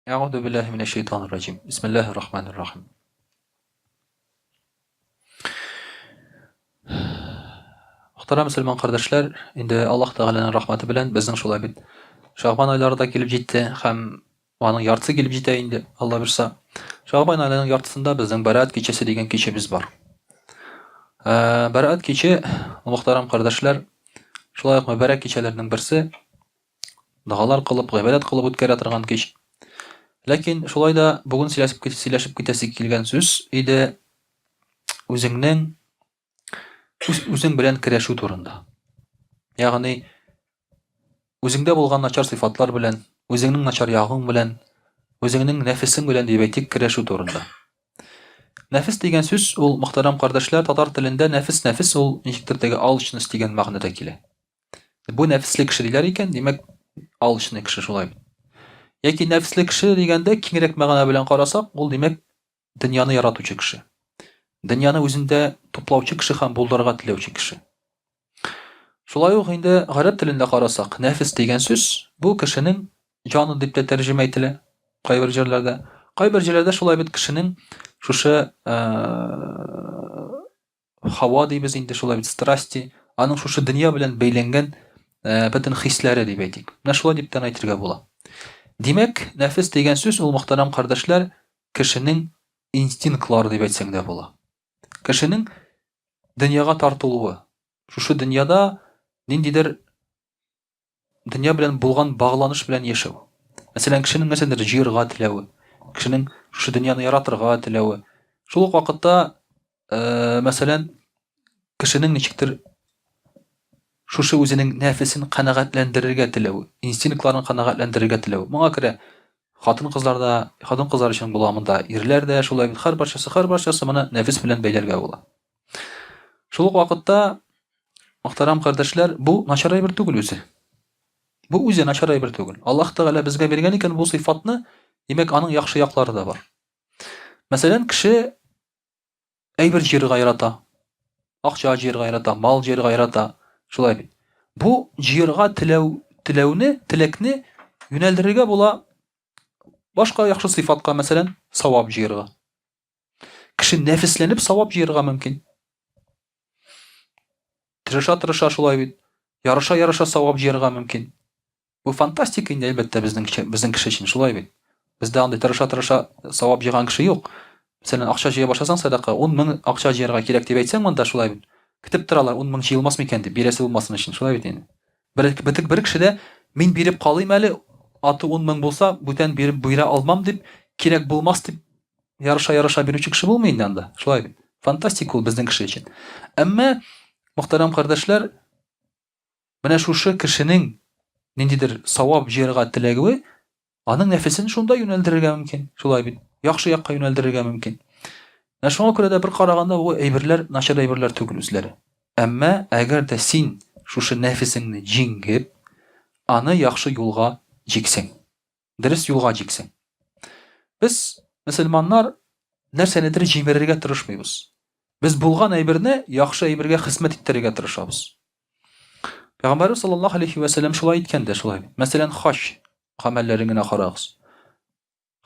Әгъүзу биллаһи минәш шайтанир раҗим. Бисмиллаһир рахманир рахим. Мөхтәрәм мөселман кардәшләр, инде Аллаһ Тәгаләнең рәхмәте белән безнең шулай бит Шәгъбан айлары да килеп җитте һәм аның яртысы килеп җитә инде, Алла бирса. Шәгъбан аеның яртысында безнең Бәраәт кичәсе дигән кичәбез бар. Э, Бәраәт киче, мөхтәрәм кардәшләр, шулай ук мөбарәк кичәләрнең берсе. Догалар кылып, гыйбадәт кылып үткәрә торган кич. Ләкин шулай да бүген сөйләшеп, сөйләшеп китәсе килгән сүз иде үзеңнең үз үзең белән көрәшү турында. Ягъни үзеңдә булган начар сыйфатлар белән, үзеңнең начар ягың белән, үзеңнең нәфесең белән дип әйтик, көрәшү турында. Нәфес дигән сүз ул, мөхтәрәм кардәшләр, татар телендә нәфес нәфес ул ничектер теге алчность дигән мәгънәдә килә. Бу нәфесле кеше диләр икән, димәк, алчный кеше шулай бит. Яки нәфесле кеше дигәндә киңрәк мәгънә белән карасак, ул димәк, дөньяны яратучы кеше. Дөньяны үзендә туплаучы кеше һәм булдырырга теләүче кеше. Шулай ук инде гарәп телендә карасак, нәфес дигән сүз бу кешенең җаны дип тә тәрҗемә ителә кайбер җирләрдә. Кайбер җирләрдә шулай бит кешенең шушы һава дибез инде шулай бит, страсти, аның шушы дөнья белән бәйләнгән э, бөтен хисләре дип әйтик. Менә шулай дип тә әйтергә була. Димәк, нәфес дигән сүз ул мөхтәрәм кардәшләр кешенең инстинктлары дип әйтсәң дә була. Кешенең дөньяга тартылуы, шушы дөньяда ниндидер дөнья белән булган багланыш белән яшәү. Мәсәлән, кешенең нәрсәдер җыярга теләве, кешенең шушы дөньяны яратырга теләве. Шул ук вакытта, э, мәсәлән, кешенең ничектер шушы үзенең нәфесен канәгатьләндерергә теләве, инстинктларын канәгатьләндерергә теләве. Моңа керә хатын-кызлар да, хатын-кызлар өчен була монда, ирләр дә шулай бит, һәрбарчасы, һәрбарчасы моны нәфес белән бәйләргә була. Шул ук вакытта, мөхтәрәм кардәшләр, бу начар әйбер түгел үзе. Бу үзе начар әйбер түгел. Аллаһ Тәгалә безгә биргән икән бу сыйфатны, димәк, аның яхшы яклары да бар. Мәсәлән, кеше әйбер җыярга ярата, акча җыярга ярата, мал җыярга ярата, шулай бит. Бу җыярга теләү, теләүне, теләкне юнәлдерергә була башка яхшы сыйфатка, мәсәлән, савап җыярга. Кеше нәфесләнеп савап җыярга мөмкин. Тырыша-тырыша шулай бит. Ярыша-ярыша савап җыярга мөмкин. Бу фантастика инде, әлбәттә, безнең безнең кеше өчен шулай бит. Бездә андый тырыша-тырыша савап җыйган кеше юк. Мәсәлән, акча җыя башласаң сәдака, 10 мең акча җыярга кирәк дип әйтсәң монда шулай бит. Көтеп торалар, 10 мең җыелмас микән дип, бирәсе булмасын өчен, шулай бит инде. Бер, бер, бер кеше дә мин биреп калыйм әле, аты 10 мең булса, бүтән биреп бирә алмам дип, кирәк булмас дип ярыша-ярыша бирүче кеше булмый инде анда. Шулай бит. Фантастика ул безнең кеше өчен. Әмма, мөхтәрәм кардәшләр, менә шушы кешенең ниндидер савап җыярга теләгүе аның нәфесен шунда юнәлдерергә мөмкин. Шулай бит. Яхшы якка юнәлдерергә мөмкин. Менә шуңа күрә дә бер караганда бу әйберләр начар әйберләр түгел үзләре. Әмма әгәр дә син шушы нәфесеңне җиңеп, аны яхшы юлга җиксәң. Дөрес юлга җиксәң. Без, мөселманнар, нәрсәнедер җимерергә тырышмыйбыз. Без булган әйберне яхшы әйбергә хезмәт иттерергә тырышабыз. Пәйгамбәрбез саллаллаһу алейхи вә сәлләм шулай иткән дә шулай. Мәсәлән, хаҗ гамәлләрен генә карагыз.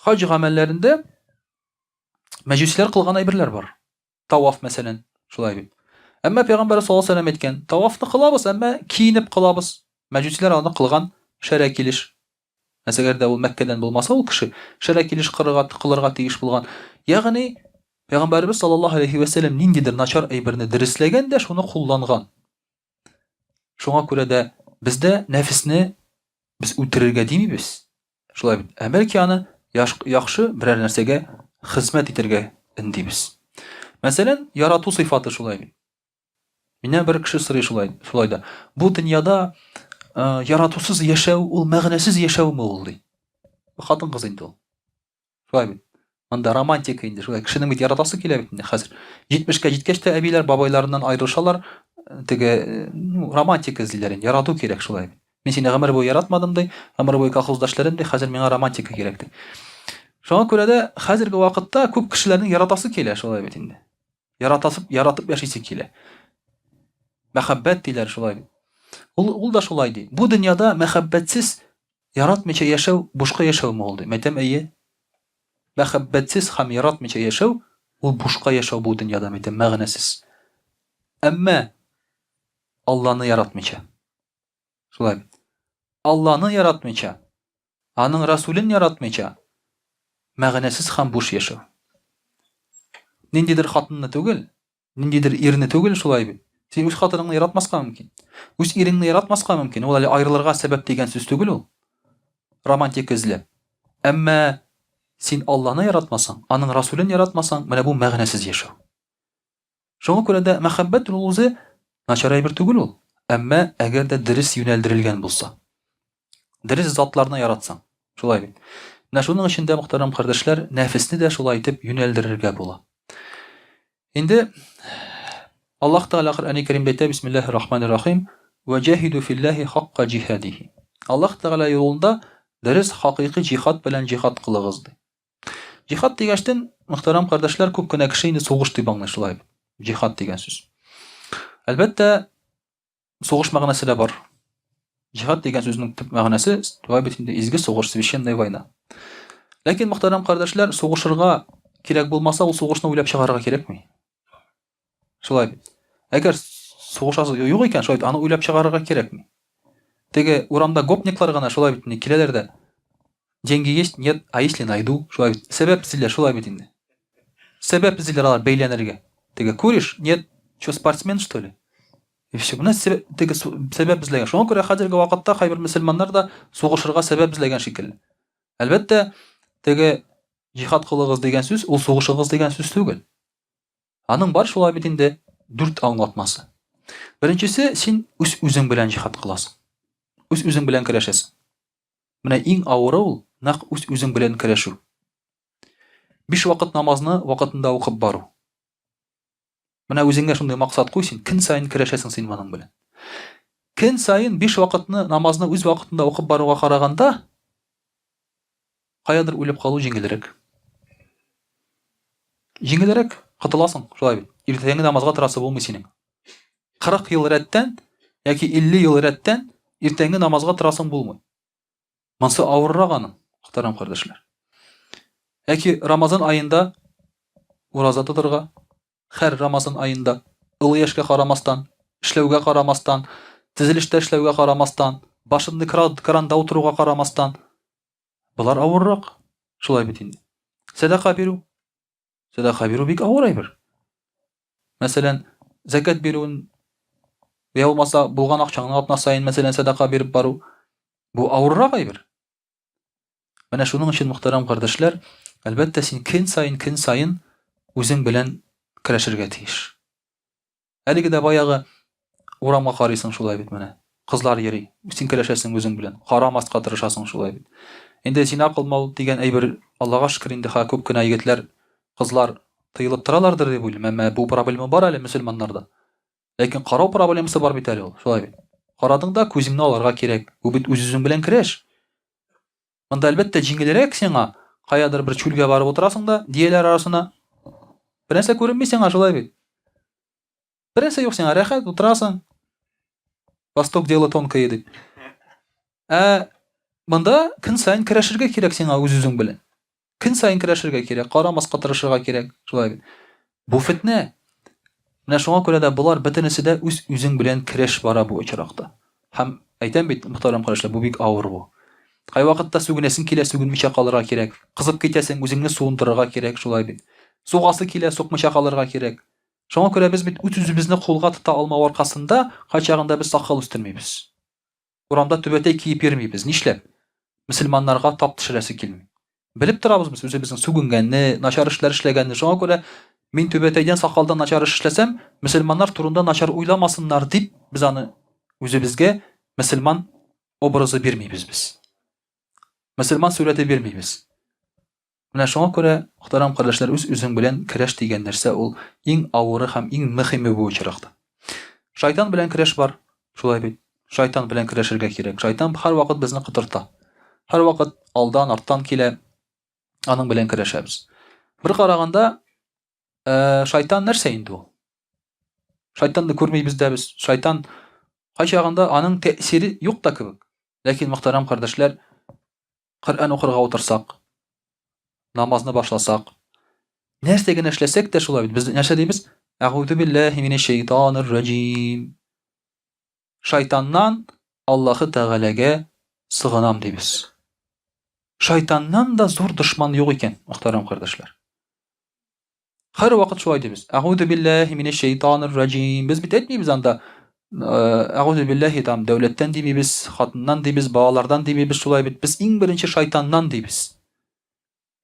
Хаҗ гамәлләрендә мәҗүсиләр кылган әйберләр бар. Таваф мәсәлән, шулай бит. Әмма пәйгамбәр саллаллаһу алейһи ва сәлләм әйткән, тавафны кылабыз, әмма киенеп кылабыз. Мәҗүсиләр аны кылган шәрә килеш. Әгәр дә ул Мәккәдән булмаса, ул кеше шәрә килеш кырырга, кылырга тиеш булган. Ягъни пәйгамбәребез саллаллаһу алейһи ва сәлләм ниндидер начар әйберне дөресләгән дә, шуны кулланган. Шуңа күрә дә бездә нәфесне без үтерергә димибез. Шулай бит. Ә бәлки аны яхшы берәр нәрсәгә хезмәт итәргә өндибез. Мәсәлән, ярату сыйфаты шулай бит. Миннән бер кеше сорый шулай, шулай да. Бу дөньяда э, яратусыз яшәү ул мәгънәсез яшәүме ул ди. Хатын-кыз инде ул. Шулай бит. Анда романтика инде, шулай. Кешенең бит яратасы килә бит инде хәзер. 70-кә җиткәч тә әбиләр бабайларыннан аерылышалар, теге, ну, романтика эзлиләр инде. Ярату кирәк шулай бит. Мин сине гомер буе яратмадым ди, гомер буе колхозда эшләдем ди, хәзер миңа романтика кирәк ди. Шуңа күрә дә хәзерге вакытта күп кешеләрнең яратасы килә шулай бит инде. Яратасы, яратып яшисе килә. Мәхәббәт диләр шулай бит. Ул, ул да шулай ди. Бу дөньяда мәхәббәтсез Яратмыйча яшәү бушка яшәүме ул, ди. Мәйтәм, әйе. Мәхәббәтсез һәм яратмыйча яшәү ул бушка яшәү бу дөньяда, мәйтәм, мәгънәсез. Әмма Алланы яратмыйча. Шулай бит. Алланы яратмыйча, аның Расулен яратмыйча, мәгънәсез һәм буш яшәү. Ниндидер хатынны түгел, ниндидер ирне түгел, шулай бит. Син үз хатыныңны яратмаска мөмкин. Үз иреңне яратмаска мөмкин. Ул әле аерылырга сәбәп дигән сүз түгел ул. Романтика эзләп. Әмма син Алланы яратмасаң, аның Расулен яратмасаң, менә бу мәгънәсез яшәү. Шуңа күрә дә мәхәббәт ул үзе начар әйбер түгел ул. Әмма әгәр дә дөрес юнәлдерелгән булса. Дөрес затларны яратсаң. Шулай бит. Менә шуның өчен дә, мөхтәрәм кардәшләр, нәфесне дә шулай итеп юнәлдерергә була. Инде Аллаһ Тәгалә Коръәни Кәримдә әйтә, Бисмиллаһир Рахманир Рахим, "Ва җаһиду филлаһи хакка җиһадихи". Аллаһ Тәгалә юлында дөрес хакыйкый җихад белән җихад кылыгыз ди. Җихад дигәчтен, мөхтәрәм кардәшләр, күп кенә кеше инде сугыш дип аңлый шулай. Җихад дигән сүз. Әлбәттә, сугыш мәгънәсе дә бар. Җихад дигән сүзнең төп мәгънәсе, шулай бит инде изге сугыш, священная война. Ләкин, мөхтәрәм кардәшләр, сугышырга кирәк булмаса, ул сугышны уйлап чыгарырга кирәкми. Шулай бит. Әгәр сугышасы юк икән, шулай бит, аны уйлап чыгарырга кирәкми. Теге урамда гопниклар гына шулай бит, киләләр дә. Деньги есть? Нет. А если найду? Шулай бит. Сәбәп эзлиләр, шулай бит инде. Сәбәп эзлиләр алар бәйләнергә. Теге куришь? Нет. Че, спортсмен, что ли? И все. Менә теге сәбәп эзләгән. Шуңа күрә хәзерге вакытта кайбер мөселманнар да сугышырга сәбәп эзләгән шикелле. Әлбәттә, теге җихад кылыгыз дигән сүз ул сугышыгыз дигән сүз түгел. Аның бар шулай бит инде дүрт аңлатмасы. Беренчесе, син үз-үзең белән җихад кыласың. Үз-үзең белән көрәшәсең. Менә иң авыры ул, нәкъ үз-үзең белән көрәшү. Биш вакыт намазны вакытында укып бару. Менә үзеңә шундый максат куй син, көн саен көрәшәсең син моның белән. Көн саен биш вакытны намазны үз вакытында укып баруга караганда, каядыр үлеп калу җиңелрәк. Җиңелрәк, котыласың, шулай бит. Иртәнге намазга торасы булмый синең. 40 ел рәттән яки 50 ел рәттән иртәнге намазга торасың булмый. Монсы авыррак аның, мөхтәрәм кардәшләр. Яки Рамазан аенда ураза тотырга, һәр Рамазан аенда, олы яшькә карамастан, эшләүгә карамастан, төзелештә эшләүгә карамастан, башыңны кранда утыруга карамастан, болар авыррак. Шулай бит инде. Сәдака бирү. Сәдака бирү бик авыр әйбер. Мәсәлән, зәкят бирүен я булмаса булган акчаңны атна саен мәсәлән сәдака биреп бару бу авыррак әйбер. Менә шуның өчен мөхтәрәм кардәшләр, әлбәттә син көн саен көн саен үзең белән көрәшергә тиеш. Әлеге дә баягы урамга карыйсың шулай бит менә. Кызлар йөри. Син көрәшәсең үзең белән. Карамаска тырышасың шулай бит. Инде зина кылмау дигән әйбер, Аллага шөкер, инде ха күп кенә егетләр, кызлар тыелып торалардыр дип уйлыйм. Әмма бу проблема бар әле мөселманнарда. Ләкин карау проблемасы бар бит әле ул, шулай бит. Карадың да күзеңне алырга кирәк. Бу бит үз-үзең белән көрәш. Монда әлбәттә җиңелрәк сиңа, каядыр бер чүлгә барып утырасың да, дияләр арасына. Бернәрсә күренми сиңа, шулай бит. Бернәрсә юк сиңа, рәхәт утырасың. Восток дело тонкое дип. Ә монда көн саен көрәшергә кирәк сиңа үз-үзең белән. Көн саен көрәшергә кирәк, карамаска тырышырга кирәк, шулай бит. Бу фетнә. Менә шуңа күрә дә болар бөтенесе дә үз-үзең белән көрәш бара бу очракта. Һәм әйтәм бит, мөхтәрәм кардәшләр, бу бик авыр бу. Кайвакытта сүгенәсең килә, сүгенмичә калырга кирәк. Кызып китәсең, үзеңне суындырырга кирәк, шулай бит. Сугасы килә, сукмыйча калырга кирәк. Шуңа күрә без бит үз-үзебезне кулга тота алмау аркасында кайчагында без сакал үстермибез. Урамда түбәтәй киеп йөрмибез. Нишләп? Мөселманнарга тап төшерәсе килми. Белеп торабыз без үзебезнең сүгенгәнне, начар эшләр эшләгәнне. Шуңа күрә мин түбәтәйдән, сакалдан начар эш эшләсәм, мөселманнар турында начар уйламасыннар дип, без аны үзебезгә мөселман образы бирмибез без. Мөселман сурәте бирмибез. Менә шуңа күрә, мөхтәрәм кардәшләр, үз-үзең белән көрәш дигән нәрсә ул иң авыры һәм иң мөһиме бу очракта. Шайтан белән көрәш бар, шулай бит. Шайтан белән көрәшергә кирәк. Шайтан һәрвакыт безне котырта. Һәрвакыт алдан, арттан килә. Аның белән көрәшәбез. Бер караганда, э, шайтан нәрсә инде ул? Шайтанны күрмибез дә без. Шайтан кайчагында аның тәэсире юк та кебек. Ләкин, мөхтәрәм кардәшләр, Коръән укырга утырсак, намазны башласак, нәрсә генә эшләсәк тә шулай бит. Без нәрсә дибез? Әгъузу биллаһи минәш шайтанир раҗим. Шайтаннан Аллаһы Тәгаләгә сыгынам дибез. Шайтаннан да зур дошман юк икән, мөхтәрәм кардәшләр. Һәр вакыт шулай дибез. Әгъузу биллаһи минәш шайтанир раҗим. Без бит әйтмибез анда әгъузу биллаһи там дәүләттән димибез, хатыннан дибез, балалардан димибез, шулай бит. Без иң беренче шайтаннан дибез.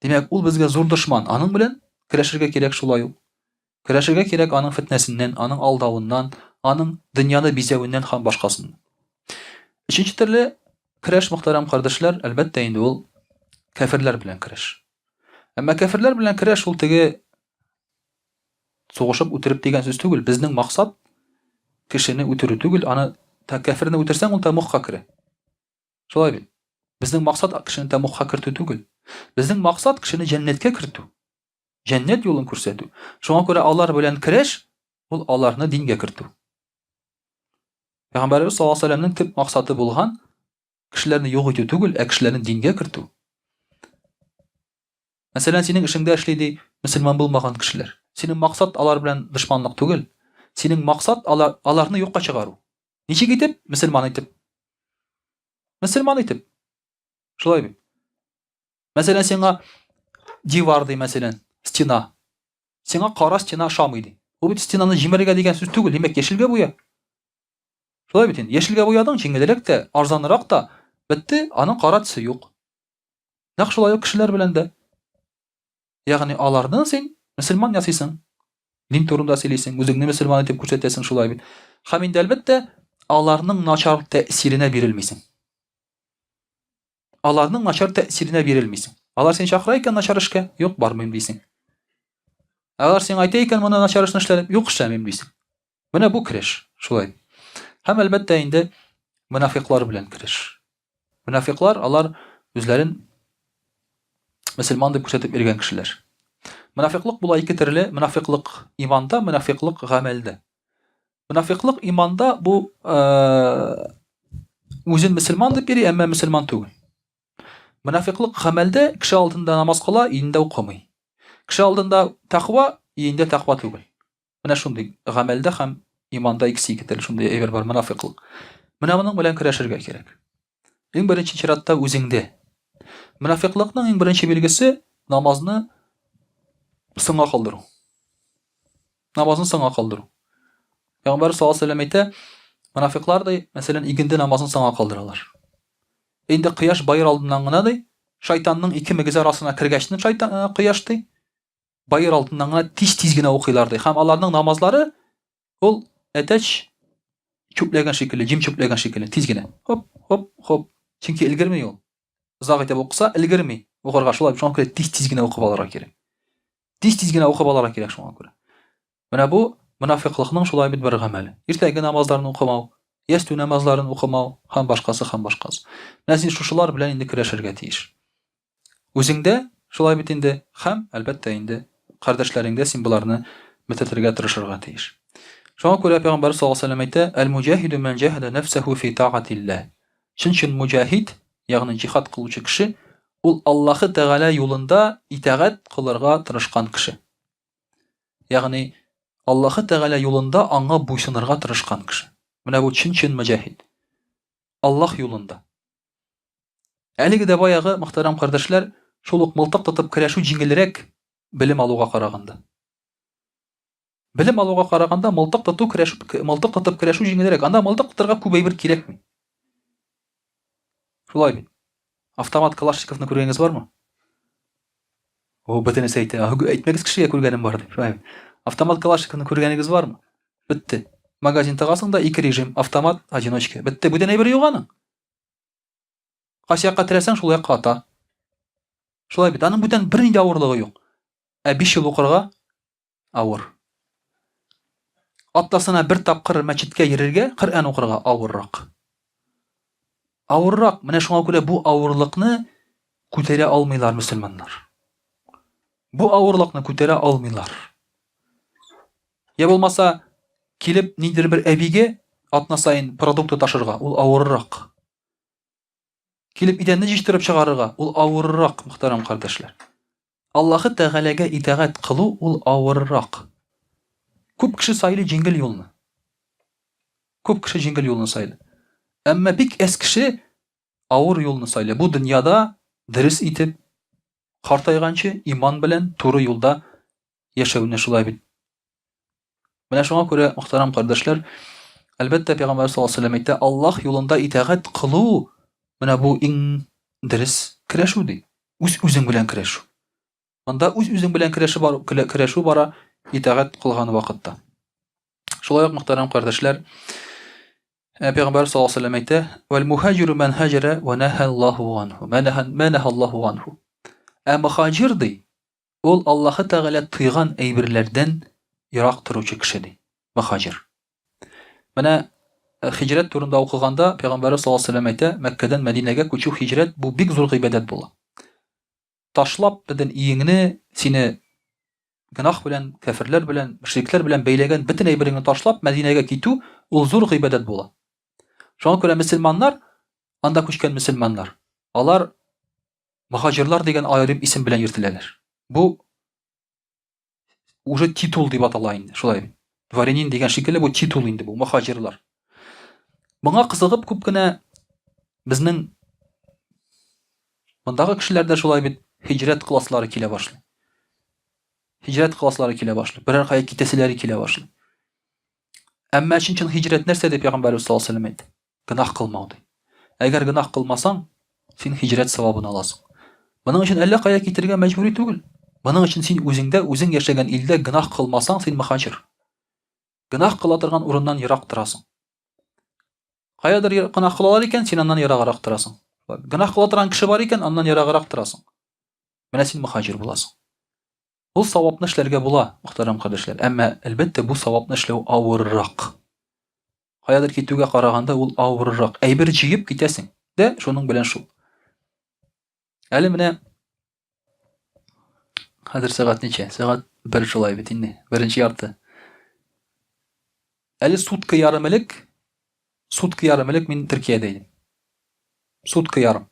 Димәк, ул безгә зур дошман. Аның белән көрәшергә кирәк шулай ук. Көрәшергә кирәк аның фетнәсеннән, аның алдавыннан, аның дөньяны бизәвеннән һәм башкасыннан. Өченче төрле көрәш, мөхтәрәм кардәшләр, әлбәттә инде ул кәферләр белән көрәш. Әмма кәферләр белән көрәш ул теге сугышып үтереп дигән сүз түгел. Безнең максат кешене үтерү түгел, аны та кәферне үтерсәң, ул тәмугка керә. Шулай бит. Безнең максат кешене тәмугка кертү түгел. Безнең максат кешене җәннәткә кертү. Җәннәт юлын күрсәтү. Шуңа күрә алар белән көрәш ул аларны дингә кертү. Пәйгамбәребез саллаллаһу алейһи ва сәлләмнең төп максаты булган Кешеләрне юк итү түгел, ә кешеләрне дингә кертү. Мәсәлән, синең эшеңдә эшли ди мөселман булмаган кешеләр. Синең максат алар белән дошманлык түгел. Синең максат алар аларны юкка чыгару. Ничек итеп? Мөселман итеп. Мөселман итеп. Шулай бит. Мәсәлән, сиңа дивар ди, мәсәлән, стена. Сиңа кара стена ошамый ди. Бу бит стенаны җимерергә дигән сүз түгел, димәк, яшелгә буя. Шулай бит инде. Яшелгә буядың, җиңелрәк тә, арзанрак та. Бетте, аның кара төсе юк. Нәкъ шулай ук кешеләр белән дә. Ягъни аларны син мөселман ясыйсың. Дин турында сөйлисең, үзеңне мөселман итеп күрсәтәсең шулай бит. Һәм инде әлбәттә, аларның начар тәэсиренә бирелмисең. Аларның начар тәэсиренә бирелмисең. Алар сине чакыра икән начар эшкә, юк, бармыйм дисең. Алар сиңа әйтә икән, моны начар эшне эшләдем, юк, эшләмим дисең. Менә бу көрәш, шулай. Һәм әлбәттә инде монафиклар белән көрәш. Монафиклар алар үзләрен мөселман дип күрсәтеп йөргән кешеләр. Монафиклык була ике төрле, монафиклык иманда, монафиклык гамәлдә. Монафиклык иманда бу үзен мөселман дип йөри, әмма мөселман түгел. Монафиклык гамәлдә кеше алдында намаз кыла, өендә укымый. Кеше алдында тәкъва, өендә тәкъва түгел. Менә шундый гамәлдә һәм иманда икесе ике төрле шундый әйбер бар, монафиклык. Менә моның белән көрәшергә кирәк. Иң беренче чиратта үзеңдә. Монафиклыкның иң беренче билгесе намазны соңга калдыру. Намазны соңга калдыру. Пәйгамбәр саллаллаһу алейһи вәсәлләм әйтә, монафиклар ди, мәсәлән, игенде намазын соңга калдыралар. Инде кояш баер алдыннан гына ди, шайтанның ике мөгезе арасына кергәчне шайтан э, кояш ди, баер алдыннан гына тиз-тиз генә укыйлар ди. Һәм аларның намазлары ул әтәч чүпләгән шикелле, җим чүпләгән шикелле, тиз генә. Хоп, хоп, хоп. Чөнки өлгерми ул. Озак итеп укыса, өлгерми. Укырга шулай, шуңа күрә тиз-тиз генә укып алырга кирәк. Тиз-тиз генә укып алырга кирәк шуңа күрә. Менә бу монафиклыкның шулай бит бер гамәле. Иртәнге намазларны укымау, ястү намазларын укымау һәм башкасы һәм башкасы. Менә син шушылар белән инде көрәшергә тиеш. Үзеңдә шулай бит инде һәм, әлбәттә инде, кардәшләреңдә син боларны бетерергә тырышырга тиеш. Шуңа күрә Пәйгамбәр саллаллаһу алейһи ва сәлләм әйтә, Әл-муҗаһиду ман җаһада нәфсәһу фи таатилләһ. Чын-чын муҗаһид, ягъни җиһад кылучы кеше, ул Аллаһы Тәгалә юлында итагать кылырга тырышкан кеше. Ягъни Аллаһы Тәгалә юлында аңа буйсынырга тырышкан кеше. Менә бу чын-чын муҗаһид. Аллаһ юлында. Әлеге дә баягы, мөхтәрәм кардәшләр, шул ук мылтык тотып көрәшү җиңелрәк белем алуга караганда. Белем алуга караганда мылтык тоту көрәш, мылтык тотып көрәшү җиңелрәк. Анда мылтык тотарга күп әйбер кирәкми. Шулай бит. Автомат Калашниковны күргәнегез бармы? О, бөтенесе әйтә. Әйтмәгез кешегә күргәнем бар дип. Шулай бит. Автомат Калашниковны күргәнегез бармы? Бетте. Магазин тыгасың да ике режим, автомат, одиночка. Бетте. Бүтән әйбер юк аның. Кайсы якка теләсәң, шул якка ата. Шулай бит. Аның бүтән бернинди авырлыгы юк. Ә 5 ел укырга авыр. Атнасына бер тапкыр мәчеткә йөрергә, Коръән укырга авыррак. Авыррак. Менә шуңа күрә бу авырлыкны күтәрә алмыйлар мөселманнар. Бу авырлыкны күтәрә алмыйлар. Я булмаса, килеп ниндидер бер әбигә атна саен продукты ташырга, ул авыррак. Килеп идәнне җыештырып чыгарырга, ул авыррак, мөхтәрәм кардәшләр. Аллаһы Тәгаләгә итагать кылу ул авыррак. Күп кеше сайлый җиңел юлны. Күп кеше җиңел юлны сайлый. Әмма бик әз кеше авыр юлны сайлый. Бу дөньяда дөрес итеп картайганчы иман белән туры юлда яшәүне шулай бит. Менә шуңа күрә, мөхтәрәм кардәшләр, әлбәттә, Пәйгамбәр саллаллаһу алейһи ва сәлләм әйтә, Аллаһ юлында итагать кылу, менә бу иң дөрес көрәшү ди. Үз-үзең белән көрәшү. Монда үз-үзең белән көрәшү бар, көрәшү бара итагать кылган вакытта. Шулай ук, мөхтәрәм кардәшләр, э, Пәйгамбәр саллаллаһу алейһи ва сәлләм әйтә, "Вәл мухаҗиру ман хаҗара ва наһаллаһу анху." Ма наһаллаһу анху. Ә мухаҗир ди, Ул Аллаһы Тәгалә тыйган әйберләрдән ерак торучы кеше, ди. Мөхаҗир. Менә э, хиҗрәт турында укыганда Пәйгамбәрбез саллаллаһу алейһи вәсәлләм әйтә, Мәккәдән Мәдинәгә күчү хиҗрәт бу бик зур гыйбадәт була. Ташлап бөтен иеңне, сине гөнаһ белән, кәферләр белән, мөшрикләр белән бәйләгән бөтен әйбереңне ташлап Мәдинәгә китү ул зур гыйбадәт була. Шуңа күрә мөселманнар, анда күчкән мөселманнар, алар Мөхаҗирлар дигән аерым исем белән йөртеләләр. Бу уже титул дип атала инде, шулай бит. Дворянин дигән шикелле бу титул инде бу, мөхаҗирлар. Моңа кызыгып күп кенә безнең мондагы кешеләр дә шулай бит һиҗрәт кыласылары килә башлый. Һиҗрәт кыласылары килә башлый. Берәр кая китәселәре килә башлый. Әмма чын-чын һиҗрәт нәрсә дип пәйгамбәрбез саллаллаһу алейһи ва сәлләм әйтте? Гөнаһ кылмау ди. Әгәр гөнаһ кылмасаң, син һиҗрәт савабын аласың. Моның өчен әллә кая китергә мәҗбүри түгел. Моның өчен син үзеңдә, үзең яшәгән илдә гөнаһ кылмасаң, син мөхаҗир. Гөнаһ кыла торган урыннан ерак торасың. Каядыр гөнаһ кылалар икән, син аннан ераграк торасың. Гөнаһ кыла торган кеше бар икән, аннан ераграк торасың. Менә син мөхаҗир буласың. Бу савапны эшләргә була, мөхтәрәм кардәшләр. Әмма, әлбәттә, бу савапны эшләү авыррак. Каядыр китүгә караганда ул авыррак. Әйбер җыеп китәсең дә, шуның белән шул. Әле менә хәзер сәгать ничә? Сәгать бер шулай бит инде. Беренче ярты. Әле сутка ярым элек, сутка ярым элек мин Төркиядә идем. Сутка ярым.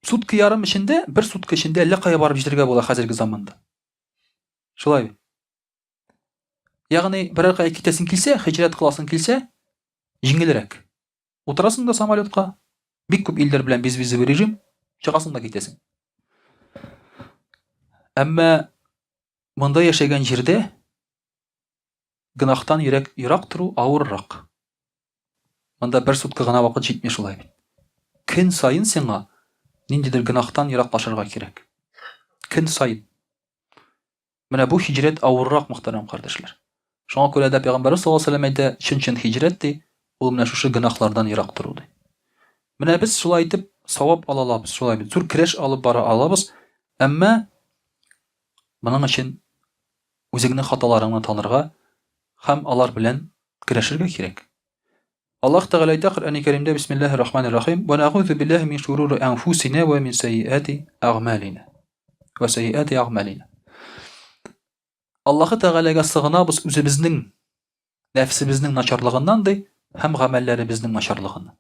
Сутка ярым эчендә, бер сутка эчендә әллә кая барып җитәргә була хәзерге заманда. Шулай бит. Ягъни берәр кая китәсең килсә, хиҗрәт кыласың килсә, җиңелрәк. Утырасың да самолетка, бик күп илләр белән безвизовый режим, чыгасың да китәсең. Әмма монда яшәгән җирдә гөнаһтан йөрәк ерак тору авыррак. Монда бер сутка гына вакыт җитми шулай бит. Көн саен сиңа ниндидер гөнаһтан ераклашырга кирәк. Көн саен. Менә бу һиҗрәт авыррак, мөхтәрәм кардәшләр. Шуңа күрә дә Пәйгамбәрбез саллаллаһу алейһи ва сәлләм әйтә, чын-чын һиҗрәт ди, ул менә шушы гөнаһлардан ерак тору ди. Менә без шулай итеп савап ала алабыз, шулай бит, зур көрәш алып бара алабыз, әмма моның өчен үзеңнең хаталарыңны танырга һәм алар белән көрәшергә кирәк. Аллаһ Тәгалә әйтә Коръәни Кәримдә Бисмиллаһир Рахманир Рахим: "Ва нәгузу биллаһи мин шурури анфусина ва мин сайyiати агъмалина." Ва сайyiати агъмалина. Аллаһ Тәгаләгә сыгынабыз үзебезнең нәфсебезнең начарлыгыннан ди һәм гамәлләребезнең начарлыгыннан.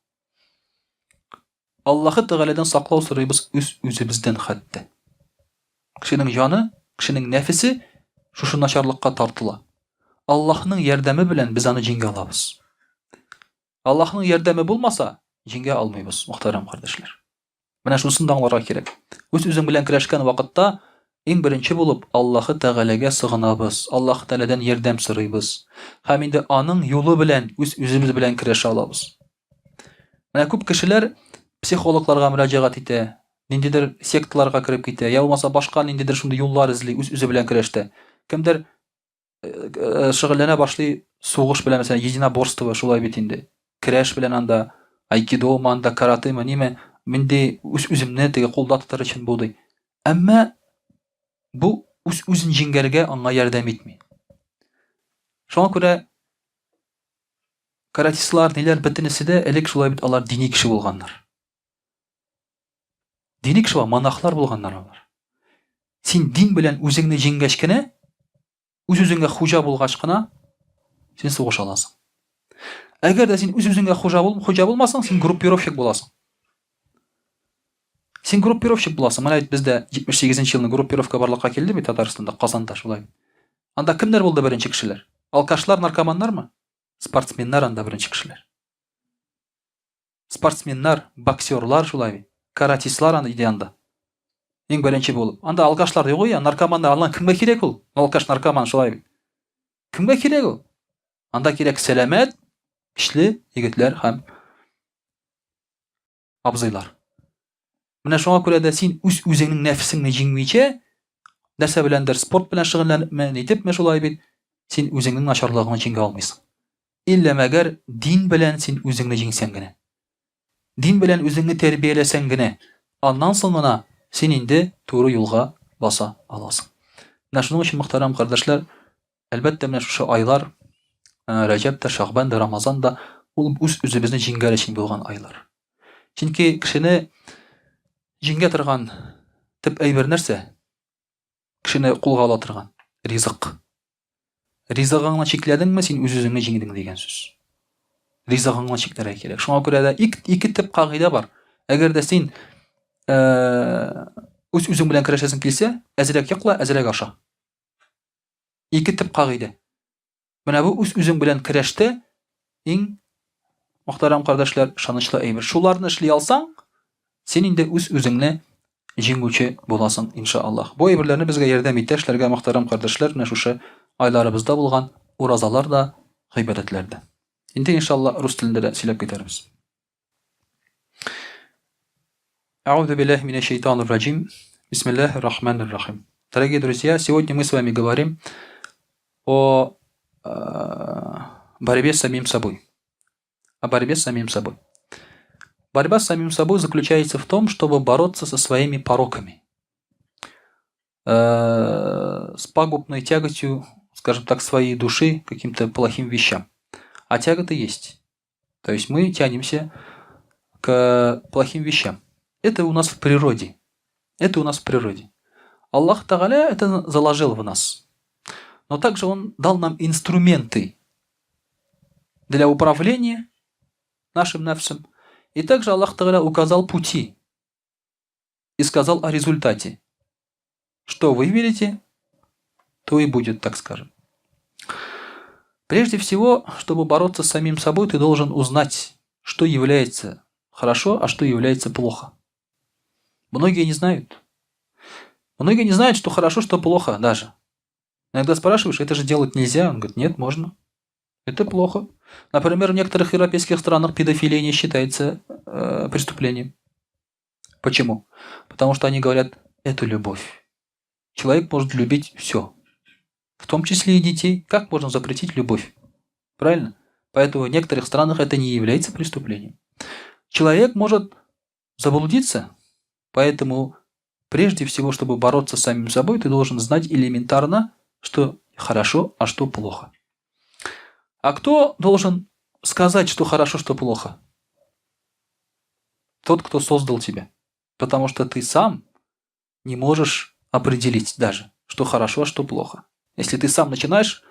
Аллаһы Тәгаләдән саклау сорыйбыз үз үзебездән хәтта. Кешенең җаны, кешенең нәфесе шушы начарлыкка тартыла. Аллаһның ярдәме белән без аны җиңә алабыз. Аллаһның ярдәме булмаса, җиңә алмыйбыз, мөхтәрәм кардәшләр. Менә шунысын да аңларга кирәк. Үз-үзең белән көрәшкән вакытта иң беренче булып Аллаһы Тәгаләгә сыгынабыз, Аллаһы Тәгаләдән ярдәм сорыйбыз. Һәм инде аның юлы белән үз-үзебез белән көрәшә алабыз. Менә күп кешеләр психологларга мөрәҗәгать итә, ниндидер секталарга кереп китә, я булмаса башка ниндидер шундый юллар эзли үз-үзе белән көрәштә. Кемдер э, э, шөгыльләнә башлый сугыш белән, мәсәлән, единоборство шулай бит инде. Көрәш белән анда, айкидомы анда, каратемы, ниме, мин ди үз-үземне теге кулда тотар өчен бу ди. Әмма бу үз-үзен җиңгәргә аңа ярдәм итми. Шуңа күрә Каратистлар, ниләр бөтенесе дә элек шулай бит алар дини кеше булганнар. Дини кеше монахлар булганнар алар. Син дин белән үзеңне җиңгәч кенә, үз-үзеңә хуҗа булгач кына, син сугыша аласың. Әгәр дә син үз-үзеңә хуҗа бул, хуҗа булмасаң, син группировщик буласың. Син группировщик буласың. Менә бит бездә 78 нче елны группировка барлыкка килде бит Татарстанда, Казанда шулай. Анда кемнәр булды беренче кешеләр? Алкашлар, наркоманнармы? Спортсменнар анда беренче кешеләр. Спортсменнар, боксерлар шулай бит. Каратистлар анда иде анда. Иң беренче булып. Анда алкашлар юк я, наркоманнар. Алар кемгә кирәк ул? Алкаш, наркоман шулай бит. Кемгә кирәк ул? Анда кирәк сәламәт, көчле егетләр һәм абзыйлар. Менә шуңа күрә дә син үз үзеңнең нәфесеңне җиңмичә, нәрсә беләндер спорт белән шөгыльләнепме, нитепме шулай бит, син үзеңнең начарлыгыңны җиңә алмыйсың. Иллә мәгәр дин белән син үзеңне җиңсәң генә. Дин белән үзеңне тәрбияләсәң генә, аннан соң гына син инде туры юлга баса аласың. Менә шуның өчен, мөхтәрәм кардәшләр, әлбәттә, менә шушы айлар, Рәҗәб тә, Шәгъбән дә, Рамазан да, ул үз-үзебезне җиңгәр өчен булган айлар. Чөнки кешене җиңгә торган төп әйбер нәрсә? Кешене кулга ала торган ризык. Ризыгыңны чикләдеңме, син үз-үзеңне җиңдең дигән сүз. Ризыгыңны чикләргә кирәк. Шуңа күрә дә ике, ике төп кагыйдә бар. Әгәр дә син үз-үзең белән көрәшәсең килсә, әзрәк йокла, әзрәк аша. Ике төп кагыйдә. Менә бу үз-үзең белән көрәштә иң мөхтәрәм кардәшләр, ышанычлы әйбер. Шуларны эшли алсаң, син инде үз-үзеңне җиңүче буласың, иншааллаһ. Бу әйберләрне безгә ярдәм итә эшләргә, мөхтәрәм кардәшләр, менә шушы айларыбызда булган уразалар да, гыйбадәтләр дә. Инде иншалла рус телендә дә сөйләп китәрбез. Аузу биллахи минәш шайтанир раҗим. Бисмиллахир рахманир рахим. Дорогие друзья, сегодня мы с вами говорим о борьбе с самим собой. О борьбе с самим собой. Борьба с самим собой заключается в том, чтобы бороться со своими пороками, с пагубной тяготью, скажем так, своей души к каким-то плохим вещам. А тяга-то есть. То есть мы тянемся к плохим вещам. Это у нас в природе. Это у нас в природе. Аллах Тагаля это заложил в нас. Но также Он дал нам инструменты для управления нашим нафсом. И также Аллах Тагаля указал пути и сказал о результате. Что вы верите, то и будет, так скажем. Прежде всего, чтобы бороться с самим собой, ты должен узнать, что является хорошо, а что является плохо. Многие не знают. Многие не знают, что хорошо, что плохо даже. Иногда спрашиваешь, это же делать нельзя. Он говорит, нет, можно. Это плохо. Например, в некоторых европейских странах педофилия не считается преступлением. Почему? Потому что они говорят, это любовь. Человек может любить все, в том числе и детей. Как можно запретить любовь? Правильно? Поэтому в некоторых странах это не является преступлением. Человек может заблудиться, поэтому прежде всего, чтобы бороться с самим собой, ты должен знать элементарно, что хорошо, а что плохо. А кто должен сказать, что хорошо, что плохо? Тот, кто создал тебя. Потому что ты сам не можешь определить даже, что хорошо, а что плохо. Если ты сам начинаешь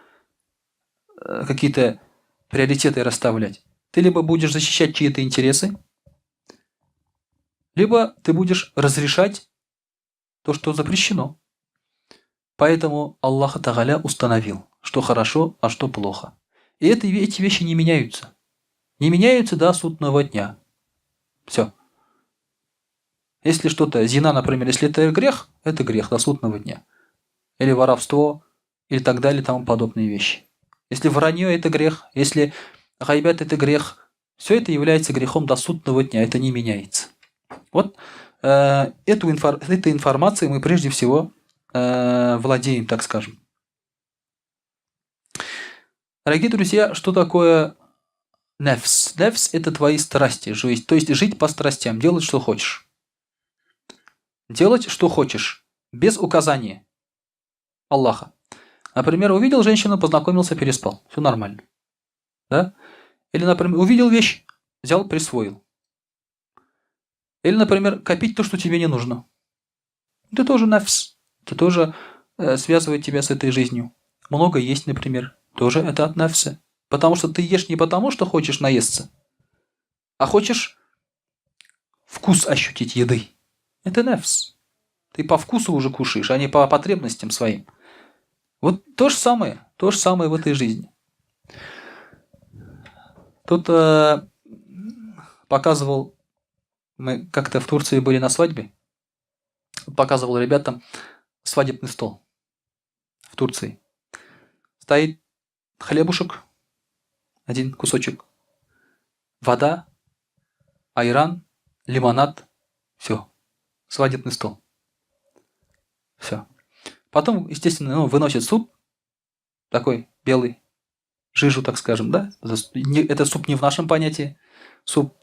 какие-то приоритеты расставлять, ты либо будешь защищать чьи-то интересы, либо ты будешь разрешать то, что запрещено. Поэтому Аллах Тагаля установил, что хорошо, а что плохо. И эти вещи не меняются. Не меняются до судного дня. Все. Если что-то, зина, например, если это грех до судного дня. Или воровство, или так далее, тому подобные вещи. Если вранье – это грех, если гайбат – это грех, все это является грехом до судного дня, это не меняется. Вот этой информацией мы прежде всего владеем, так скажем. Дорогие друзья, что такое нефс? Нефс – это твои страсти, жизнь, то есть жить по страстям, делать, что хочешь. Делать, что хочешь, без указания Аллаха. Например, увидел женщину, познакомился, переспал. Все нормально. Да? Или, например, увидел вещь, взял, присвоил. Или, например, копить то, что тебе не нужно. Это тоже нафс. Это тоже связывает тебя с этой жизнью. Много есть, например. Тоже это от нафса. Потому что ты ешь не потому, что хочешь наесться, а хочешь вкус ощутить еды. Это нефс. Ты по вкусу уже кушаешь, а не по потребностям своим. Вот то же самое в этой жизни. Тут показывал, мы как-то в Турции были на свадьбе, показывал ребятам свадебный стол в Турции. Стоит хлебушек, один кусочек, вода, айран, лимонад, все, свадебный стол. Все. Потом, естественно, ну, выносят суп, такой белый, жижу, так скажем, да? Это суп не в нашем понятии, суп.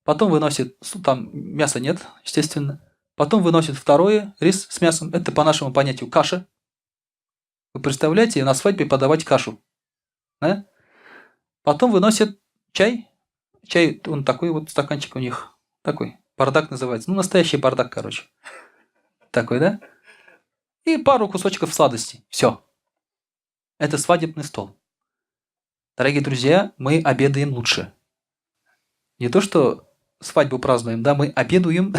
Потом выносит, суп, там мяса нет, естественно. Потом выносит второе, рис с мясом. Это по нашему понятию каша. Вы представляете, на свадьбе подавать кашу. Да? Потом выносят чай. Чай, он такой вот стаканчик у них. Такой. Бардак называется. Ну, настоящий бардак, короче. Такой, да? И пару кусочков сладости. Все. Это свадебный стол. Дорогие друзья, мы обедаем лучше. Не то, что свадьбу празднуем, да, мы обедаем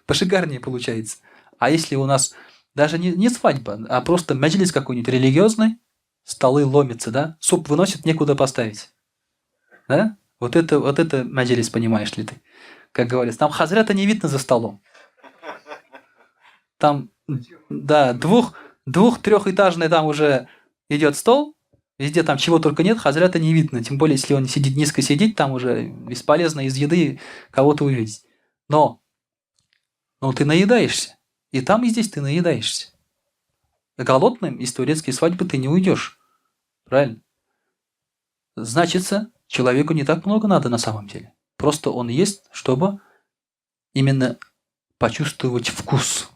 пошикарнее получается. А если у нас даже не свадьба, а просто мәҗлес какой-нибудь религиозный, столы ломятся, да, суп выносят, некуда поставить. Да? Вот это мәҗлес, понимаешь ли ты? Как говорится, там хазрята не видно за столом. Там, да, двух-трехэтажный там уже идет стол, везде там чего только нет, хазрята не видно. Тем более, если он сидит низко сидит, там уже бесполезно из еды кого-то увидеть. Но ты наедаешься. И там, и здесь ты наедаешься. Голодным из турецкой свадьбы ты не уйдешь. Правильно? Значится, человеку не так много надо на самом деле. Просто он ест, чтобы именно почувствовать вкус.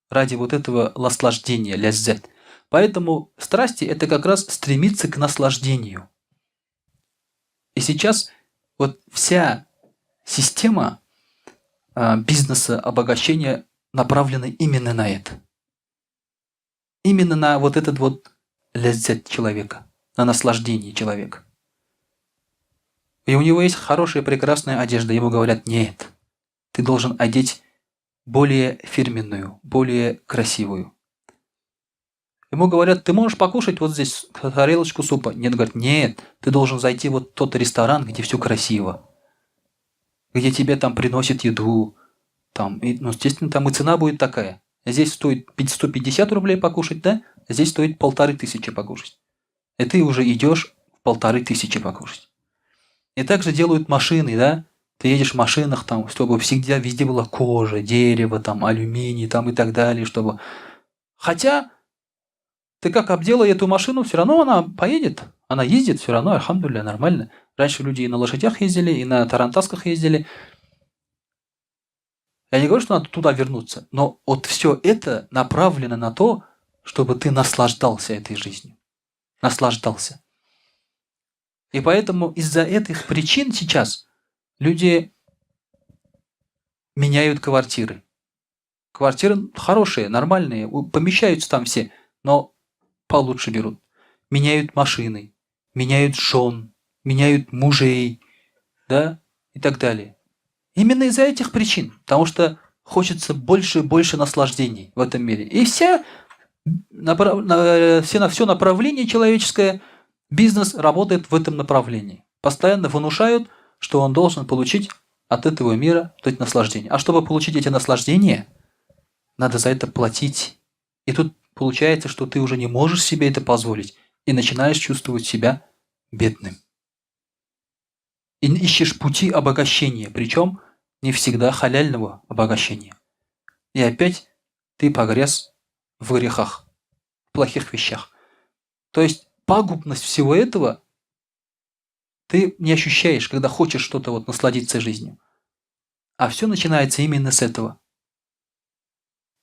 Ради вот этого наслаждения, ләззәт. Поэтому страсти – это как раз стремиться к наслаждению. И сейчас вот вся система бизнеса, обогащения направлена именно на это. Именно на вот этот вот ләззәт человека, на наслаждение человека. И у него есть хорошая, прекрасная одежда. Ему говорят, нет, ты должен одеть более фирменную, более красивую. Ему говорят, ты можешь покушать вот здесь тарелочку супа. Нет, говорит, нет, ты должен зайти вот в тот ресторан, где все красиво. Где тебе там приносят еду. Там, и, ну, естественно, там и цена будет такая. Здесь стоит 150 рублей покушать, да? Здесь стоит 1500 покушать. И ты уже идешь в 1500 покушать. И также делают машины, да? Ты едешь в машинах, там, чтобы всегда везде была кожа, дерево, там, алюминий, там, и так далее, чтобы... Хотя, ты как обделай эту машину, все равно она поедет. Она ездит все равно, әлхәмдүлилләһ, нормально. Раньше люди и на лошадях ездили, и на тарантасках ездили. Я не говорю, что надо туда вернуться, но вот все это направлено на то, чтобы ты наслаждался этой жизнью. Наслаждался. И поэтому из-за этих причин сейчас люди меняют квартиры. Квартиры хорошие, нормальные, помещаются там все, но получше берут. Меняют машины, меняют жен, меняют мужей, да, и так далее. Именно из-за этих причин, потому что хочется больше и больше наслаждений в этом мире. И все направление человеческое, бизнес работает в этом направлении. Постоянно внушают, что он должен получить от этого мира вот эти наслаждения. А чтобы получить эти наслаждения, надо за это платить. И тут получается, что ты уже не можешь себе это позволить и начинаешь чувствовать себя бедным. И ищешь пути обогащения, причем не всегда халяльного обогащения. И опять ты погряз в грехах, в плохих вещах. То есть пагубность всего этого ты не ощущаешь, когда хочешь что-то вот насладиться жизнью. А все начинается именно с этого.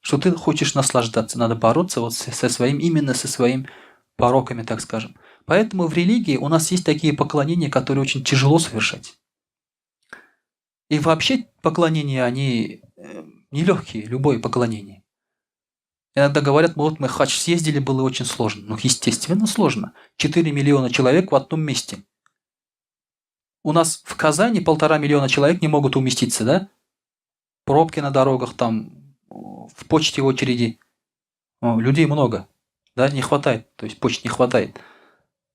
Что ты хочешь наслаждаться, надо бороться вот со своим, именно со своими пороками, так скажем. Поэтому в религии у нас есть такие поклонения, которые очень тяжело совершать. И вообще поклонения, они нелегкие, любое поклонение. Иногда говорят, вот мы хадж съездили, было очень сложно. Ну, естественно, сложно. 4 миллиона человек в одном месте. У нас в Казани 1,5 миллиона человек не могут уместиться, да? Пробки на дорогах, там, в почте очереди. О, людей много, да, не хватает, то есть почт не хватает.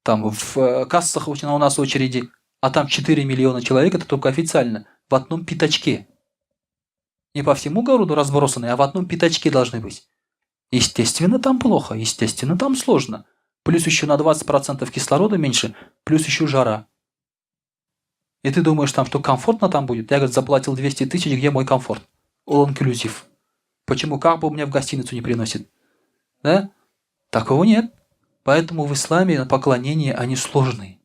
Там в кассах у нас очереди, а там 4 миллиона человек, это только официально, в одном пятачке. Не по всему городу разбросаны, а в одном пятачке должны быть. Естественно, там плохо, естественно, там сложно. Плюс еще на 20% кислорода меньше, плюс еще жара. И ты думаешь, там, что комфортно там будет? Я, говорит, заплатил 200 тысяч, где мой комфорт? All inclusive. Почему Кабу мне в гостиницу не приносит? Да? Такого нет. Поэтому в исламе поклонения, они сложные.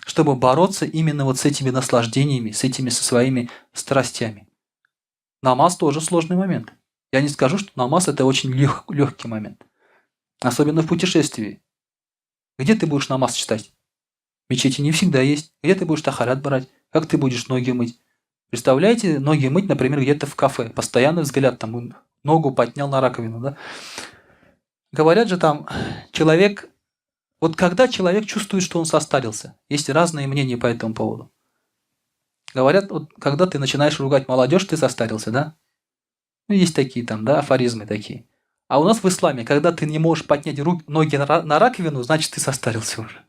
Чтобы бороться именно вот с этими наслаждениями, с этими со своими страстями. Намаз тоже сложный момент. Я не скажу, что намаз это очень легкий момент. Особенно в путешествии. Где ты будешь намаз читать? Мечети не всегда есть. Где ты будешь тахарат брать? Как ты будешь ноги мыть? Представляете, ноги мыть, например, где-то в кафе. Постоянный взгляд, там, ногу поднял на раковину, да? Говорят же там, человек... Вот когда человек чувствует, что он состарился? Есть разные мнения по этому поводу. Говорят, вот когда ты начинаешь ругать молодежь, ты состарился, да? Ну, есть такие там, да, афоризмы такие. А у нас в исламе, когда ты не можешь поднять ноги на раковину, значит, ты состарился уже.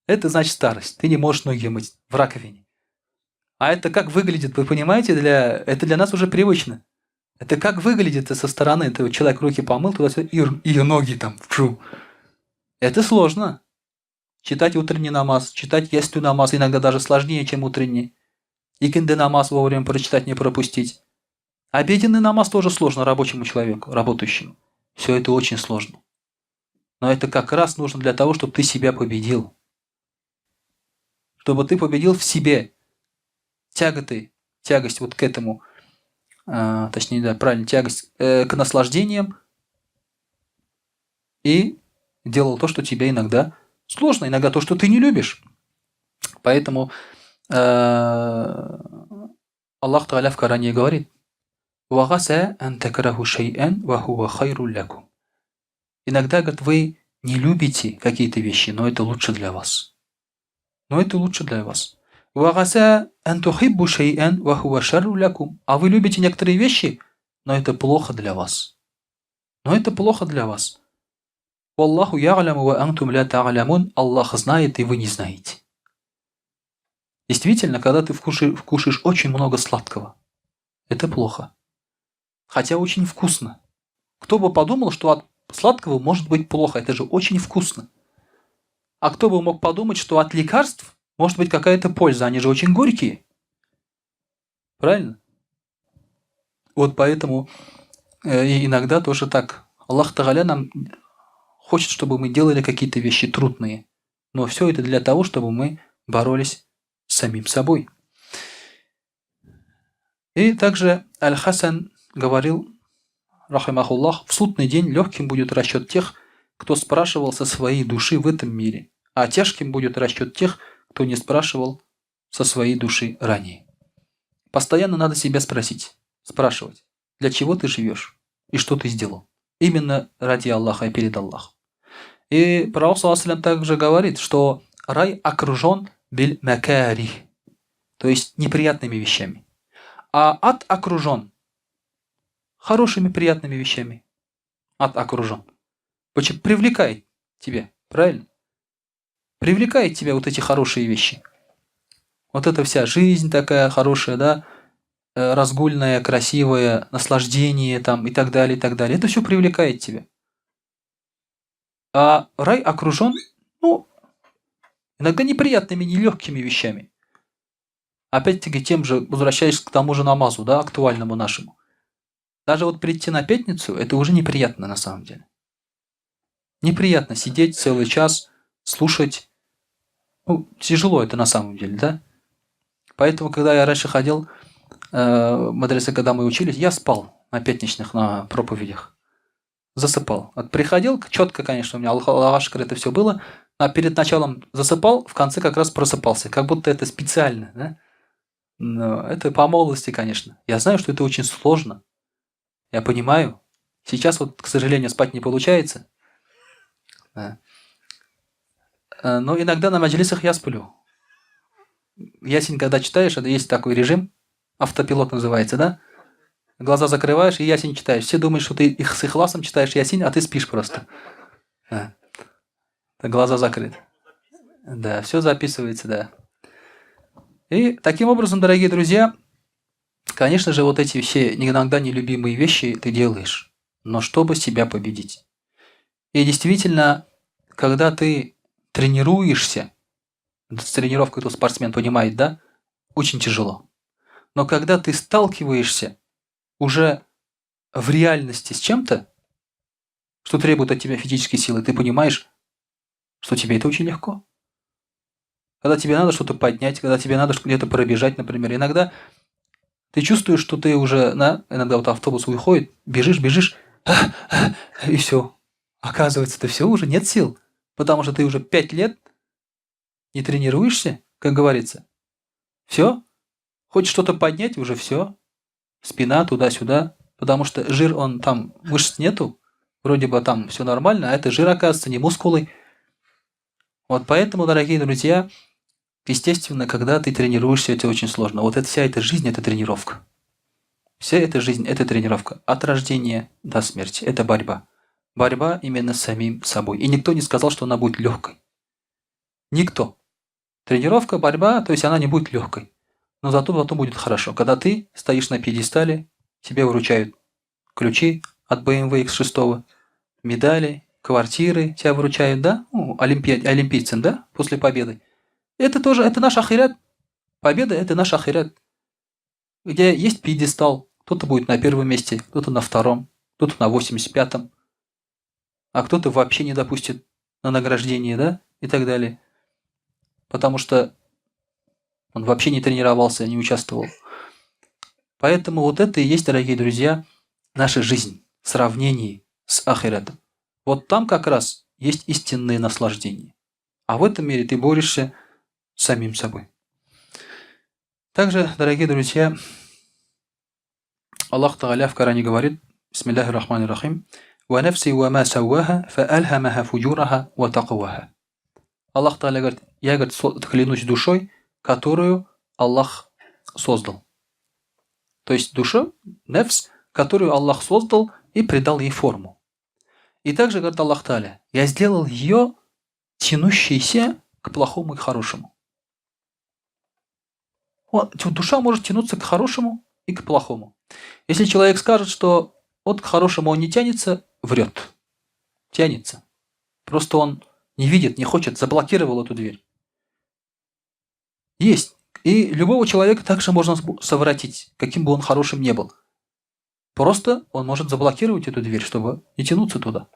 Это значит старость. Ты не можешь ноги мыть в раковине. А это как выглядит, вы понимаете, это для нас уже привычно. Это как выглядит со стороны. Это человек руки помыл, туда-сюда, и ноги там, фу. Это сложно. Читать утренний намаз, читать ястю намаз иногда даже сложнее, чем утренний. Икенде намаз вовремя прочитать, не пропустить. Обеденный намаз тоже сложно рабочему человеку, работающему. Все это очень сложно. Но это как раз нужно для того, чтобы ты себя победил. Чтобы ты победил в себе тяготы, тягость вот к этому, точнее, да, правильно, тягость к наслаждениям и делал то, что тебе иногда сложно, иногда то, что ты не любишь. Поэтому Аллах Тааля в Коране говорит: «وعسى أن تكرهوا شيئا وهو خير لكم». Иногда, говорит, вы не любите какие-то вещи, но это лучше для вас. Но это лучше для вас. وعسى أن تحبوا شيئا وهو شر لكم. А вы любите некоторые вещи, но это плохо для вас. Но это плохо для вас. والله يعلم وأنتم لا تعلمون. Аллах знает, и вы не знаете. Действительно, когда ты вкушаешь очень много сладкого, это плохо. Хотя очень вкусно. Кто бы подумал, что от сладкого может быть плохо, это же очень вкусно. А кто бы мог подумать, что от лекарств может быть какая-то польза, они же очень горькие. Правильно? Вот поэтому иногда тоже так. Аллах Тааля нам хочет, чтобы мы делали какие-то вещи трудные. Но все это для того, чтобы мы боролись с самим собой. И также Аль-Хасан говорил, رحمه الله, в судный день легким будет расчет тех, кто спрашивал со своей души в этом мире, а тяжким будет расчет тех, кто не спрашивал со своей души ранее. Постоянно надо себя спрашивать, для чего ты живешь и что ты сделал. Именно ради Аллаха и перед Аллахом. И Пророк صلى الله также говорит, что рай окружен بالمكاره, то есть неприятными вещами. А ад окружен хорошими приятными вещами. Ад окружен. Почему? Привлекает тебя, правильно? Привлекает тебя вот эти хорошие вещи. Вот эта вся жизнь такая хорошая, да, разгульная, красивая, наслаждение там и так далее, и так далее. Это все привлекает тебя. А рай окружен, ну, иногда неприятными, нелегкими вещами. Опять-таки тем же, возвращаясь к тому же намазу, да, актуальному нашему. Даже вот прийти на пятницу, это уже неприятно на самом деле. Неприятно сидеть целый час, слушать. Ну, тяжело это на самом деле, да? Поэтому, когда я раньше ходил в мадресе, когда мы учились, я спал на пятничных, на проповедях. Засыпал. Вот приходил, четко, конечно, у меня, Аллаха шөкер, это все было, а перед началом засыпал, в конце как раз просыпался, как будто это специально, да? Но это по молодости, конечно. Я знаю, что это очень сложно. Я понимаю. Сейчас вот, к сожалению, спать не получается. Да. Но иногда на маджлисах я сплю. Ясин, когда читаешь, это есть такой режим, автопилот называется, да? Глаза закрываешь и ясин читаешь. Все думают, что ты их с ихласом читаешь ясин, а ты спишь просто. Да. Глаза закрыты. Да, все записывается, да. И таким образом, дорогие друзья, конечно же, вот эти все иногда нелюбимые вещи ты делаешь, но чтобы себя победить. И действительно, когда ты тренируешься, с тренировкой тут спортсмен понимает, да, очень тяжело. Но когда ты сталкиваешься уже в реальности с чем-то, что требует от тебя физические силы, ты понимаешь, что тебе это очень легко. Когда тебе надо что-то поднять, когда тебе надо где-то пробежать, например. Иногда ты чувствуешь, что ты уже, на, иногда вот автобус уходит, бежишь, бежишь, и все. Оказывается, ты все, уже нет сил, потому что ты уже 5 лет не тренируешься, как говорится. Все, хочешь что-то поднять, уже все. Спина туда-сюда, потому что жир, он там, мышц нету, вроде бы там все нормально, а это жир, оказывается, не мускулы. Вот поэтому, дорогие друзья, естественно, когда ты тренируешься, это очень сложно. Вот это, вся эта жизнь – это тренировка. Вся эта жизнь – это тренировка. От рождения до смерти. Это борьба. Борьба именно с самим собой. И никто не сказал, что она будет легкой. Никто. Тренировка, борьба, то есть она не будет легкой. Но зато потом будет хорошо. Когда ты стоишь на пьедестале, тебе вручают ключи от BMW X6, медали, квартиры тебя вручают, да? Ну, олимпийцам, да? После победы. Это тоже, это наш ахират. Победа – это наш ахират. Где есть пьедестал. Кто-то будет на первом месте, кто-то на втором, кто-то на 85-м, а кто-то вообще не допустит на награждение, да, и так далее. Потому что он вообще не тренировался, не участвовал. Поэтому вот это и есть, дорогие друзья, наша жизнь в сравнении с ахиратом. Вот там как раз есть истинное наслаждение. А в этом мире ты борешься с самим собой. Также, дорогие друзья, Аллах Тааля в Коране говорит, بسم الله الرحمن الرحيم, «ونفس وما سواها فألهمها فجورها وتقواها». Аллах Тааля говорит, я, говорит, клянусь душой, которую Аллах создал. То есть душа, нефс, которую Аллах создал и придал ей форму. И также, говорит Аллах Тааля, я сделал ее тянущейся к плохому и к хорошему. Вот, душа может тянуться к хорошему и к плохому. Если человек скажет, что вот к хорошему он не тянется, врет. Тянется. Просто он не видит, не хочет, заблокировал эту дверь. Есть. И любого человека также можно совратить, каким бы он хорошим ни был. Просто он может заблокировать эту дверь, чтобы не тянуться туда.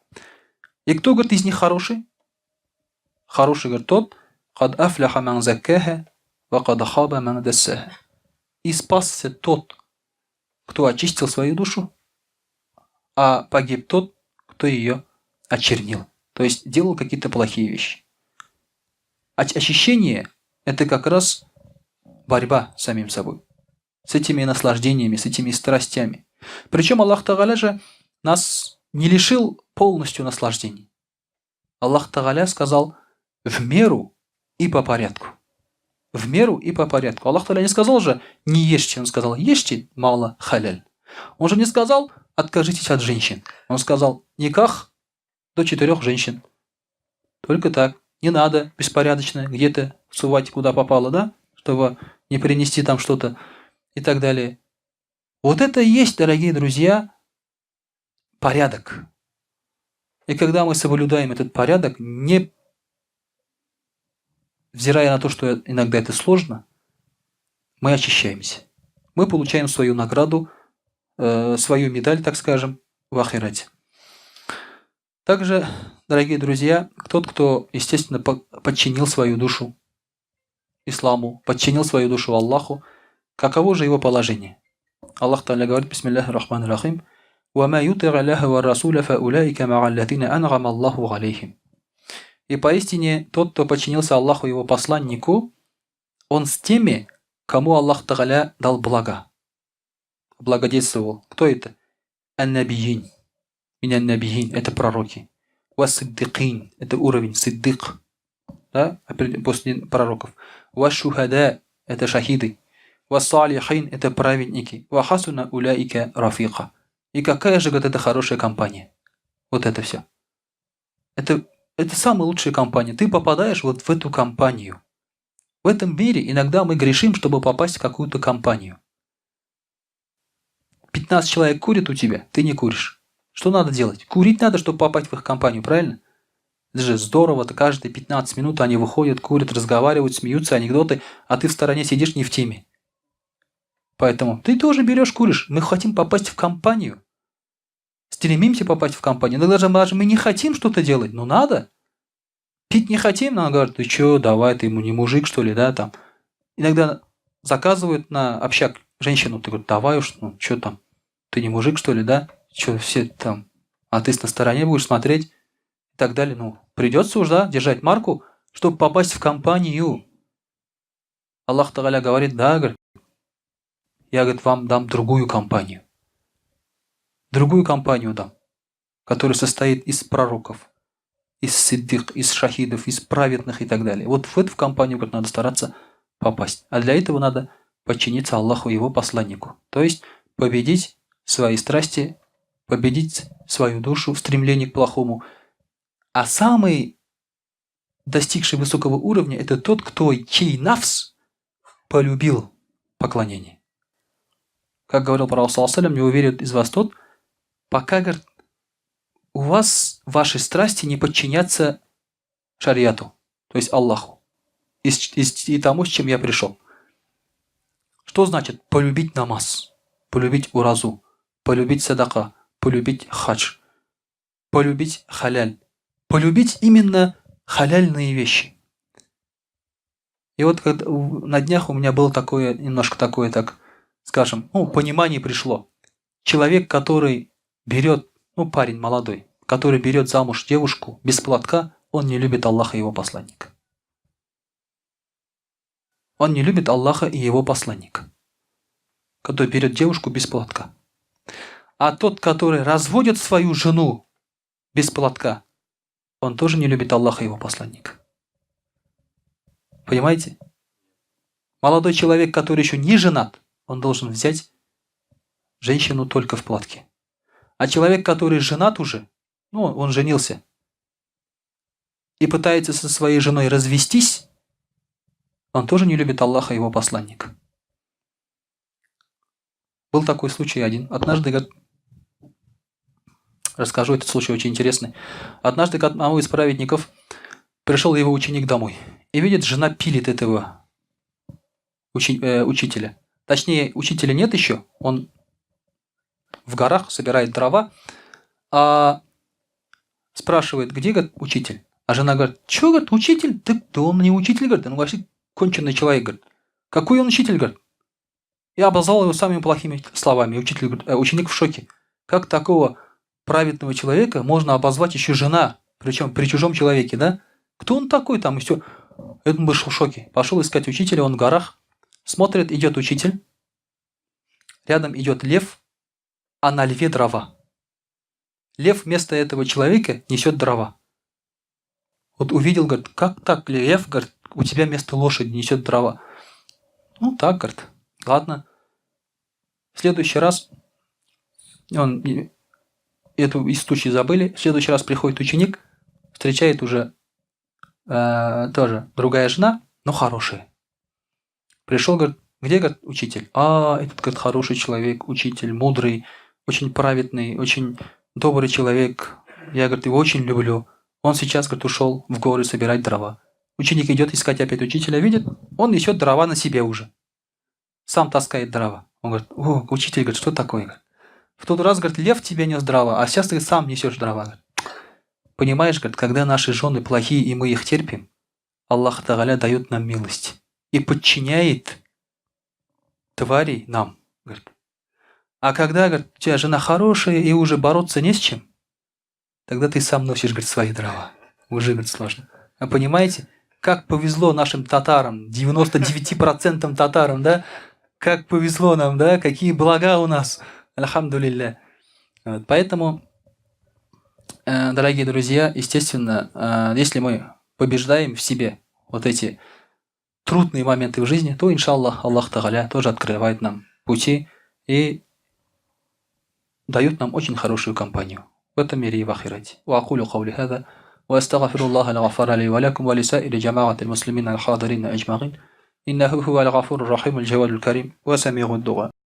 И кто, говорит, из них хороший? Хороший, говорит, тот, قد أفلح من زكاها، وقد خاب من دساها. И спасся тот, кто очистил свою душу, а погиб тот, кто ее очернил. То есть делал какие-то плохие вещи. Очищение – это как раз борьба с самим собой, с этими наслаждениями, с этими страстями. Причем Аллах Тааля же нас не лишил полностью наслаждений. Аллах Тааля сказал в меру и по порядку. В меру и по порядку. Аллах Тааля не сказал же: не ешьте, он сказал: ешьте мало, халяль. Он же не сказал: откажитесь от женщин. Он сказал: никах до четырех женщин. Только так. Не надо беспорядочно где-то сувать куда попало, да? Чтобы не принести там что-то и так далее. Вот это и есть, дорогие друзья, порядок. И когда мы соблюдаем этот порядок, не взирая на то, что иногда это сложно, мы очищаемся. Мы получаем свою награду, свою медаль, так скажем, в ахирате. Также, дорогие друзья, тот, кто, естественно, подчинил свою душу исламу, подчинил свою душу Аллаху, каково же его положение? Аллах Тааля говорит, بسم الله الرحمن الرحيم, «ومن يطع الله والرسول فأولئك مع الذين أنعم الله عليهم». И поистине тот, кто подчинился Аллаху и его посланнику, он с теми, кому Аллах Тааля дал благо, благодействовал. Кто это? النبيين. Минән нәбиин, это пророки. Ва сиддикин, это уровень сиддик, да, после пророков. Ва шухада, это шахиды. Ва салихин, это праведники. Ва хасуна уляика рафика. И какая же, говорит, это хорошая компания. Вот это все. Это самая лучшая компания. Ты попадаешь вот в эту компанию. В этом мире иногда мы грешим, чтобы попасть в какую-то компанию. 15 человек курит у тебя, ты не куришь. Что надо делать? Курить надо, чтобы попасть в их компанию, правильно? Это же здорово-то, каждые 15 минут они выходят, курят, разговаривают, смеются, анекдоты, а ты в стороне сидишь не в теме. Поэтому ты тоже берешь, куришь. Мы хотим попасть в компанию. Стремимся попасть в компанию. Но даже мы не хотим что-то делать, но надо. Пить не хотим, но она говорит, ты чё, давай, ты ему не мужик, что ли, да, там. Иногда заказывают на общак женщину, ты говоришь, давай уж, ну, чё там, ты не мужик, что ли, да? Чё, все там, а ты на стороне будешь смотреть и так далее. Ну, придется уж, да, держать марку, чтобы попасть в компанию. Аллах Тагаля говорит, да, говорит, я, говорит, вам дам другую компанию. Другую компанию дам, которая состоит из пророков, из сиддик, из шахидов, из праведных и так далее. Вот в эту компанию, говорит, надо стараться попасть. А для этого надо подчиниться Аллаху и его посланнику. То есть победить свои страсти, победить свою душу в стремлении к плохому. А самый достигший высокого уровня – это тот, кто чей нафс полюбил поклонение. Как говорил пророк, саллаллаху, не уверен из вас тот, пока, говорит, у вас ваши страсти не подчинятся шариату, то есть Аллаху, и тому, с чем я пришел. Что значит полюбить намаз, полюбить уразу, полюбить садака, полюбить хадж, полюбить халяль, полюбить именно халяльные вещи? И вот когда, на днях у меня было такое, немножко такое, так скажем, ну, понимание пришло. Человек, который берет, ну, парень молодой, который берет замуж девушку без платка, он не любит Аллаха и его посланника. Он не любит Аллаха и его посланника, который берет девушку без платка. А тот, который разводит свою жену без платка, он тоже не любит Аллаха и его посланника. Понимаете? Молодой человек, который еще не женат, он должен взять женщину только в платке. А человек, который женат уже, ну, он женился, и пытается со своей женой развестись, он тоже не любит Аллаха и его посланника. Был такой случай один. Однажды, говорит, расскажу этот случай, очень интересный. Однажды к одному из праведников пришел его ученик домой. И видит, жена пилит этого учителя. Точнее, учителя нет еще, он в горах собирает дрова, а спрашивает, где, говорит, учитель? А жена говорит, чё, говорит, учитель? Да он не учитель, говорит, он вообще конченый человек, говорит. Какой он учитель, говорит? И обозвал его самыми плохими словами. Учитель говорит, ученик в шоке. Как такого праведного человека можно обозвать еще жена, причем при чужом человеке, да? Кто он такой там? И все. Этот был в шоке. Пошел искать учителя, он в горах. Смотрит, идет учитель. Рядом идет лев, а на льве дрова. Лев вместо этого человека несет дрова. Вот увидел, говорит, как так, лев, говорит, у тебя вместо лошади несет дрова. Ну так, говорит, ладно. В следующий раз, он эту из тучи забыли, в следующий раз приходит ученик, встречает уже тоже другая жена, но хорошая. Пришел, говорит, где, говорит, учитель? А, этот, говорит, хороший человек, учитель, мудрый, очень праведный, очень добрый человек. Я, говорит, его очень люблю. Он сейчас, говорит, ушел в горы собирать дрова. Ученик идет искать опять учителя, видит, он несет дрова на себе уже. Сам таскает дрова. Он говорит, о, учитель, говорит, что такое? Говорит, в тот раз, говорит, лев тебе нес дрова, а сейчас ты сам несешь дрова. Говорит, понимаешь, говорит, когда наши жены плохие и мы их терпим, Аллах Тагаля дает нам милость и подчиняет тварей нам. Говорит. А когда, говорит, у тебя жена хорошая и уже бороться не с чем, тогда ты сам носишь, говорит, свои дрова. Уже, говорит, сложно. А понимаете, как повезло нашим татарам, 99% татарам, да? Как повезло нам, да? Какие блага у нас. Альхамдулилля. Вот, поэтому дорогие друзья, естественно, если мы побеждаем в себе вот эти трудные моменты в жизни, то, иншаллах, Аллах Тагаля тоже открывает нам пути и дает нам очень хорошую компанию в этом мире и в ахирате. وأقول قولي هذا وأستغفر الله الغفار لي ولكم ولسائر جماعة المسلمين الحاضرين أجمعين إنه هو الغفور الرحيم الجواد الكريم وسميع الدعاء.